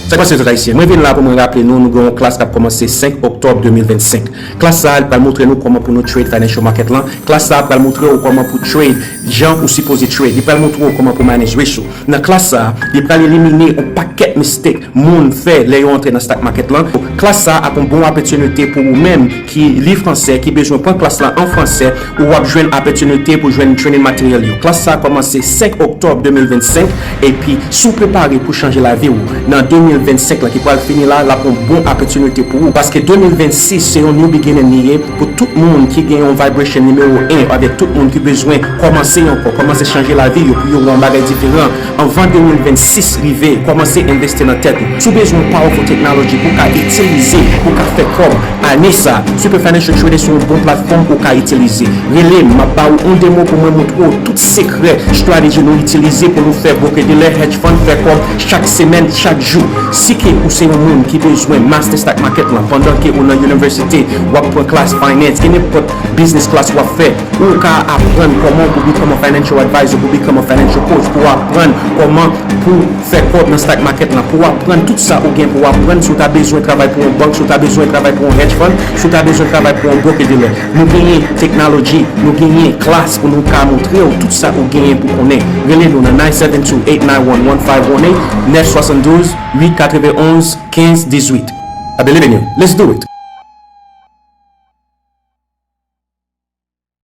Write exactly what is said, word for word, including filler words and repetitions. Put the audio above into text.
Sa k pase tout ayisyen? Mwen vin la pou mwen raple nou, nou gen yon klas k ap kòmanse senk oktòb de mil vennsenk. Klas sa a pral montre nou kòman pou nou trade financial market lan. Klas sa a pral montre w kòman pou trade jan ou sipoze trade. Li pral montre w kòman pou manage risk ou. Nan klas sa a, li pral elimine yon pakèt mistake moun fè lè yo antre nan stock market lan. Klas sa a ap yon bon opportunity pou ou menm ki li fransè, ki bezwen pran klas la an fransè, ou ap jwenn opportunity pou jwenn training material yo. Klas sa a kòmanse senk oktòb de mil vennsenk, epi si w prepare pou chanje lavi w nan de mil vennsenk la ki pral fini la, l ap yon bon opportunity pou ou. Paske de mil vennsis se yon new beginning li ye pou tout moun ki gen yon vibration nimewo en, avèk tout moun ki bezwen kòmanse ankò, kòmanse chanje lavi yo pou yo wè yon bagay diferan. Anvan de mil vennsis rive, kòmanse envesti nan tèt ou. Si w bezwen powerful technology pou w ka itilize, pou w ka fè kòb ane sa, Super Financial Trading se yon bon platfòm ou ka itilize. Rele m, m ap ba ou yon demo pou mwen montre w tout sekrè, strategy nou itilize pou nou fè broker dealer, hedge fund, fè kòb chak semèn, chak jou. Si ke ou se yon moun ki bezwen master stock market lan pandan ke ou nan university, w ap pran klas finance, gen nenpòt business class w ap fè, ou ka aprann kòman pou become a financial advisor, pou become a financial coach, pou aprann kòman pou fè kòb nan stock market lan, pou aprann tout sa ou gen pou aprann. Si w ta bezwen travay pou yon bank, si w ta bezwen travay pou yon hedge fund, si w ta bezwen travay pou yon broker dealer, nou genyen technology, nou genyen klas pou nou ka montre w tout sa ou genyen pou konnen. Rele nou nan nine seven two, eight nine one, one five one eight, nèf swasann douz, uit katrevenonz, kenz dizuit. I believe in you. Let's do it.